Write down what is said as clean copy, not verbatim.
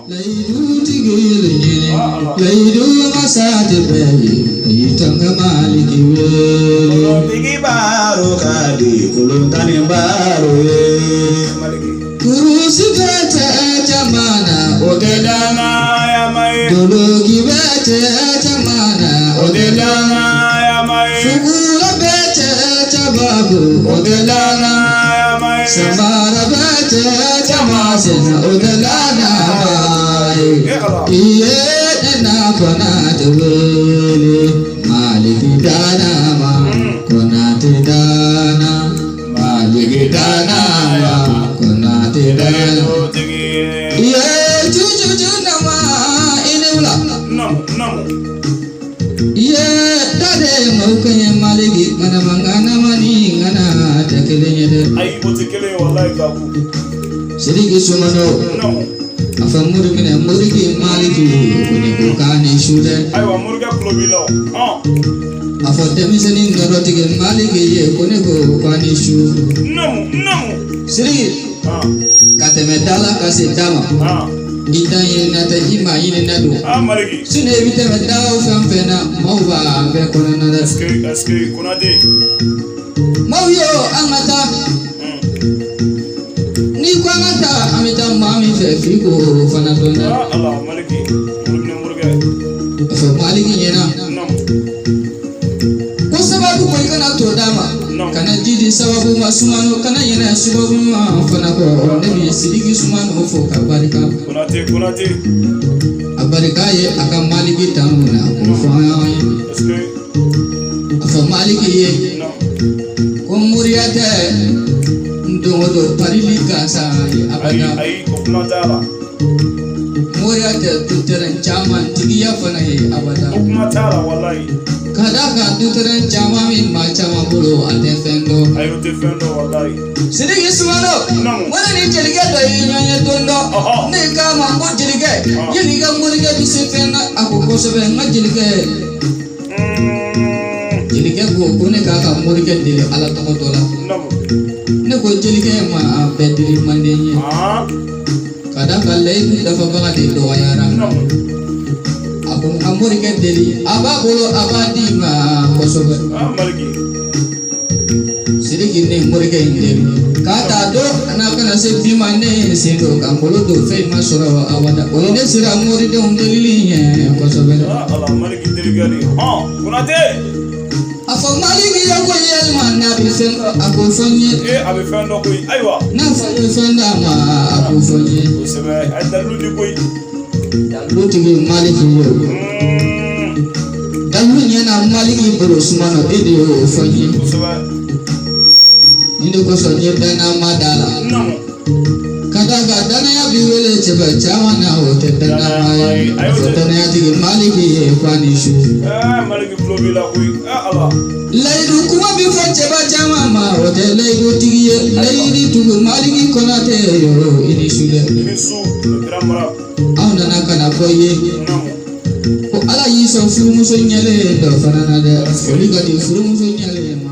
Layidutigi ɲini, layidu masa tɛ bɛɛ ye, i tanga Maliki wele. Kolontigi baro ka di kolontani baro ye. Maliki. Kurusi bɛ cɛ caman na, o tɛ Dana ya ma ye. Doloki bɛ cɛ caman na, o tɛ Dana ya ma ye. Fugula bɛ cɛ caman kun, o tɛ Dana ya ma ye. Samara bɛ cɛ caman sen na, o tɛ lana ye. I ye ne na Konate wele, Maliki dana ma, Konate dana, Maliki dana ma, Konate dana. Layidutigi ye. I ye cucucu nama i ni wula. Namu namu. I ye dade maaw kaɲɛ Maliki ŋanama ŋanama ni ŋana tɛ kelen ye dɛ. Ayi, o tɛ kelen ye walayi Gaku. Sidiki Sumano. Namu. A fɔ mori minɛ moriki Maliki ko ne ko k'a ni su dɛ. Ayiwa, morikɛ tulo b'i la o. Hɔn. A fɔ denmisɛnnin nɔrɔtigi Maliki ye ko ne ko k'a ni su. Namu namu. Sidiki Hɔn. ka tɛmɛ da la ka se da ma. Hɔn. I dan ye na tɛ i maa ɲini na don. Ah, Maliki. Sini i bɛ tɛmɛ da o fɛn fɛn na, maaw b'a bɛɛ kɔnɔna dɛ. Est-ce que Konate. Maaw yo, an ka taa. N'i ko an ka taa, an bɛ taa maa min fɛ f'i k'o fana dɔn dɛ. Ah Allah, Maliki. Mori minɛ morikɛ. A fɔ Maliki ɲɛna. Namu. Ko sababu ko i kana to d'a ma. Non. Kana ji di sababu ma Sumano, kana ɲinɛ sababu ma fana kɔ. Ne bɛ Sidiki Sumano fo ka barika. Konate Konate. A barika ye a ka Maliki tanu na k'o fɔ an ye. Est-ce que A fɔ Maliki ye namu. ko moriya tɛ n don o don parili gansan ye Ayi abada. ayi, o kuma t'a la. Moriya tɛ dutɛrɛn caman tigiya fana ye abada. O kuma t'a la walayi. Ka d'a kan dutɛrɛn caman min maa caman bolo, a tɛ fɛn dɔn. Ayi, o tɛ fɛn dɔn walayi. Sidiki Sumano, Naamu. ko ne ni jelikɛ dɔ ye ɲɔgɔn ye don dɔ. Ne k'a ma ko jelikɛ, yali i ka morikɛ bɛ se fɛn na? A ko kosɛbɛ, n ka jelikɛ. Jelikɛ ko ko ne k'a ka morikɛ deli Ala tɔgɔ dɔ la. Namu. Ne ko jelikɛ ma a bɛɛ deli man di n ye. Ah. Ka d'a kan layidu dafabaga de dɔgɔyara. Namu. A ko n ka morikɛ deli, a b'a bolo, a b'a di ma kosɛbɛ. Ah, Maliki. Sidiki ne morikɛ in deli. K'a ta don n'a kana se bi ma, ne ye sen don ka n bolo don fɛn in ma sɔrɔ abada. O ye ne sera moridenw delili ɲɛ kosɛbɛ. Ah Allah, Maliki delikɛ de. Hɔn, Konate. A fɔ Maliki ye ko yalima n'a bɛ fɛn dɔn, a k'o fɔ n ye. Ee, a bɛ fɛn dɔn koyi. Ayiwa. N'a fɔ n ye fɛn d'a ma, a k'o fɔ n ye. Kosɛbɛ, a ye dalilu di koyi. Dalilutigi Maliki ye o. Dalilu ɲɛna Maliki bolo Sumano, e de y'o fɔ n ye. Kosɛbɛ. Nin de kosɔn n ye danaya da la. Namu. Ka d'a kan danaya bi wele cɛbɛ caman na, o tɛ danaya ye. A fɔ danayatigi Maliki ye k'a ni su. Ɛɛ, Maliki tulo b'i la koyi. Ɛ Ala. Layidu kuma bi fɔ cɛba caman ma, o tɛ layidutigi ye. Layidu tugu Maliki Konate yo, i ni su dɛ. I ni su, le grand marabout. Aw nana ka na fɔ i ye Namu. ko Ala y'i sɔn furumuso ɲɛlen dɔ fana na dɛ. Foli ka di furumuso ɲɛlen ma.